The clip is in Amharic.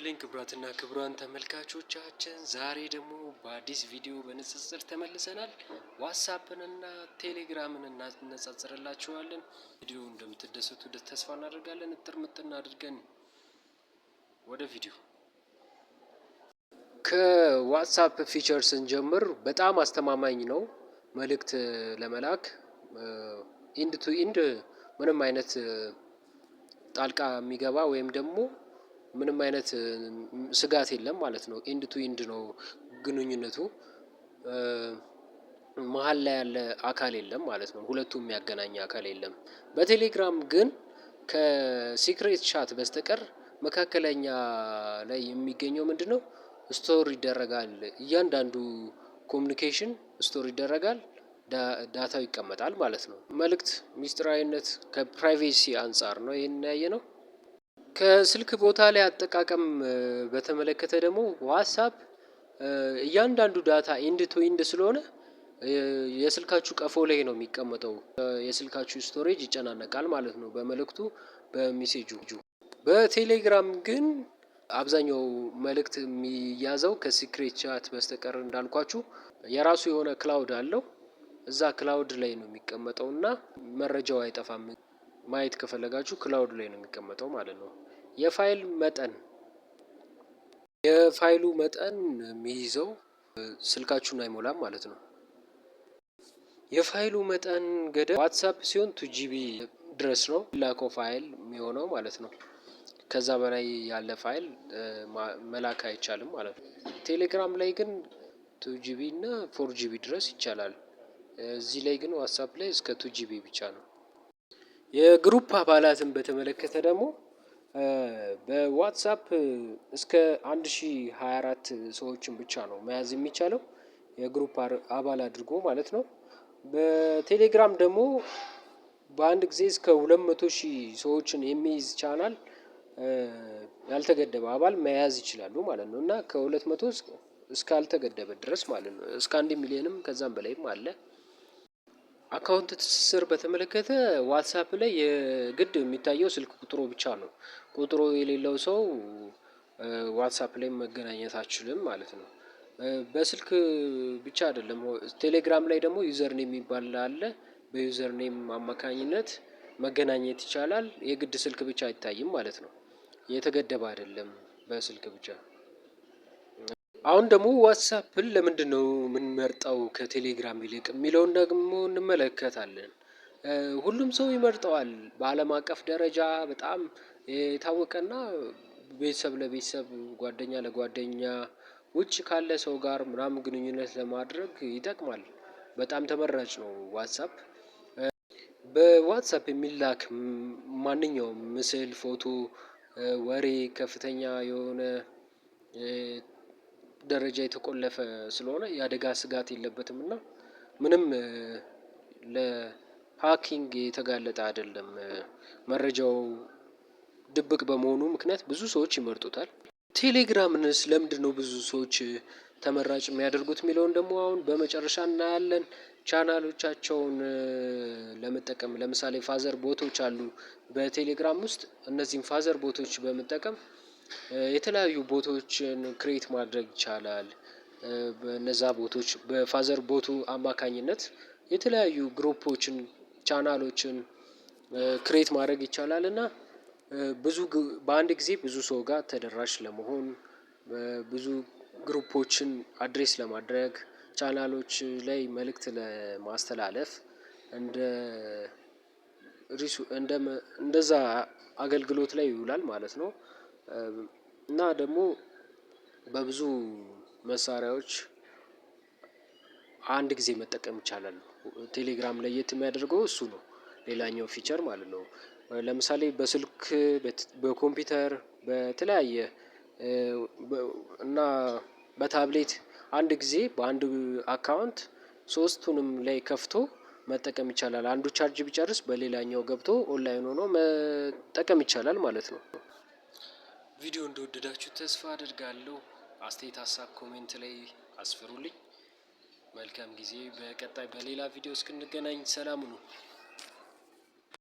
ይስጥልኝ ክቡራትና ክቡራን ተመልካቾቻችን፣ ዛሬ ደግሞ በአዲስ ቪዲዮ በንጽጽር ተመልሰናል። ዋትሳፕንና ቴሌግራምን እናነጻጽርላችኋለን። ቪዲዮ እንደምትደሰቱ ተስፋ እናደርጋለን። እጥር ምጥን አድርገን ወደ ቪዲዮ። ከዋትሳፕ feature ስንጀምር በጣም አስተማማኝ ነው። መልእክት ለመላክ end to end ምንም አይነት ጣልቃ የሚገባ ወይም ደግሞ ምንም አይነት ስጋት የለም ማለት ነው። End to end ነው ግንኙነቱ። መሀል ላይ ያለ አካል የለም ማለት ነው። ሁለቱም የሚያገናኝ አካል የለም። በቴሌግራም ግን ከ secret chat በስተቀር መካከለኛ ላይ የሚገኘው ምንድነው? Store ይደረጋል። እያንዳንዱ communication store ይደረጋል። Data ው ይቀመጣል ማለት ነው። መልእክት ሚስጥራዊነት ከ privacy አንፃር ነው ይሄንን ያየነው። ከስልክ ቦታ ላይ አጠቃቀም በተመለከተ ደግሞ ዋትሳፕ እያንዳንዱ data end to end ስለሆነ የስልካችሁ ቀፎ ላይ ነው የሚቀመጠው። የስልካችሁ storage ይጨናነቃል ማለት ነው በመልእክቱ፣ በ message ኡ። በቴሌግራም ግን አብዛኛው መልእክት የሚያዘው ከ secret chat በስተቀር እንዳልኳችሁ የራሱ የሆነ cloud አለው። እዛ cloud ላይ ነው የሚቀመጠው እና መረጃው አይጠፋም። ማየት ከፈለጋችሁ cloud ላይ ነው የሚቀመጠው ማለት ነው። የፋይል መጠን፣ የፋይሉ መጠን የሚይዘው ስልካችሁን አይሞላም ማለት ነው። የፋይሉ መጠን ገደብ ዋትሳፕ ሲሆን 2 GB ድረስ ነው ላከው ፋይል የሚሆነው ማለት ነው። ከዛ በላይ ያለ ፋይል መላክ አይቻልም ማለት ነው። ቴሌግራም ላይ ግን 2 GB እና 4 GB ድረስ ይቻላል። እዚህ ላይ ግን ዋትሳፕ ላይ እስከ 2 GB ብቻ ነው። የ group አባላትን በተመለከተ ደግሞ በዋትሳፕ እስከ 1024 ሰዎችን ብቻ ነው መያዝ የሚቻለው የ group አባል አድርጎ ማለት ነው። በቴሌግራም ደግሞ በአንድ ጊዜ እስከ 200,000 ሰዎችን የሚይዝ ቻናል ያልተገደበ አባል መያዝ ይችላሉ ማለት ነው። እና ከ200 እስካልተገደበ ድረስ ማለት ነው። እስከ 1 ሚሊዮንም ከዛም በላይም አለ። Account ትስስር በተመለከተ ዋትሳፕ ላይ የግድ የሚታየው ስልክ ቁጥሩ ብቻ ነው። ቁጥሩ የሌለው ሰው ዋትሳፕ ላይ መገናኘት አትችልም ማለት ነው። በስልክ ብቻ አይደለም፣ ቴሌግራም ላይ ደግሞ username የሚባል አለ። በ username አማካኝነት መገናኘት ይቻላል። የግድ ስልክ ብቻ አይታይም ማለት ነው። የተገደበ አይደለም በስልክ ብቻ። አሁን ደግሞ ዋትሳፕን ለምንድነው የምንመርጠው ከቴሌግራም ይልቅ የሚለውን ደግሞ እንመለከታለን። ሁሉም ሰው ይመርጠዋል። በአለም አቀፍ ደረጃ በጣም የታወቀና ቤተሰብ ለቤተሰብ፣ ጓደኛ ለጓደኛ፣ ውጭ ካለ ሰው ጋር ምናምን ግንኙነት ለማድረግ ይጠቅማል። በጣም ተመራጭ ነው ዋትሳፕ። በዋትሳፕ የሚላክ ማንኛውም ምስል፣ ፎቶ፣ ወሬ ከፍተኛ የሆነ ደረጃ የተቆለፈ ስለሆነ የአደጋ ስጋት የለበትም እና ምንም ለ hacking የተጋለጠ አይደለም። መረጃው ድብቅ በመሆኑ ምክንያት ብዙ ሰዎች ይመርጡታል። ቴሌግራምንስ ለምንድነው ብዙ ሰዎች ተመራጭ የሚያደርጉት የሚለውን ደግሞ አሁን በመጨረሻ እናያለን። ቻናሎቻቸውን ለመጠቀም ለምሳሌ father bot ኦች አሉ በቴሌግራም ውስጥ። እነዚህን father bot ኦች በመጠቀም የተለያዩ bot ኦችን create ማድረግ ይቻላል። በነዛ bot ኦች፣ በ father bot ኡ አማካኝነት የተለያዩ group ኦችን፣ channel ኦችን create ማድረግ ይቻላል እና ብዙ በአንድ ጊዜ ብዙ ሰው ጋር ተደራሽ ለመሆን፣ ብዙ group ኦችን address ለማድረግ፣ ቻናሎች ላይ መልእክት ለማስተላለፍ እንደ እንደዛ አገልግሎት ላይ ይውላል ማለት ነው። እና ደግሞ በብዙ መሳሪያዎች አንድ ጊዜ መጠቀም ይቻላል። ቴሌግራም ለየት የሚያደርገው እሱ ነው። ሌላኛው feature ማለት ነው። ለምሳሌ በስልክ፣ በኮምፒውተር፣ በተለያየ እና በታብሌት አንድ ጊዜ በአንድ account ሶስቱንም ላይ ከፍቶ መጠቀም ይቻላል። አንዱ charge ቢጨርስ በሌላኛው ገብቶ ኦንላይን ሆኖ መጠቀም ይቻላል ማለት ነው። ቪዲዮ እንደወደዳችሁ ተስፋ አደርጋለሁ። አስተያየት፣ ሀሳብ comment ላይ አስፍሩልኝ። መልካም ጊዜ። በቀጣይ በሌላ ቪዲዮ እስክንገናኝ ሰላም ሁኑ።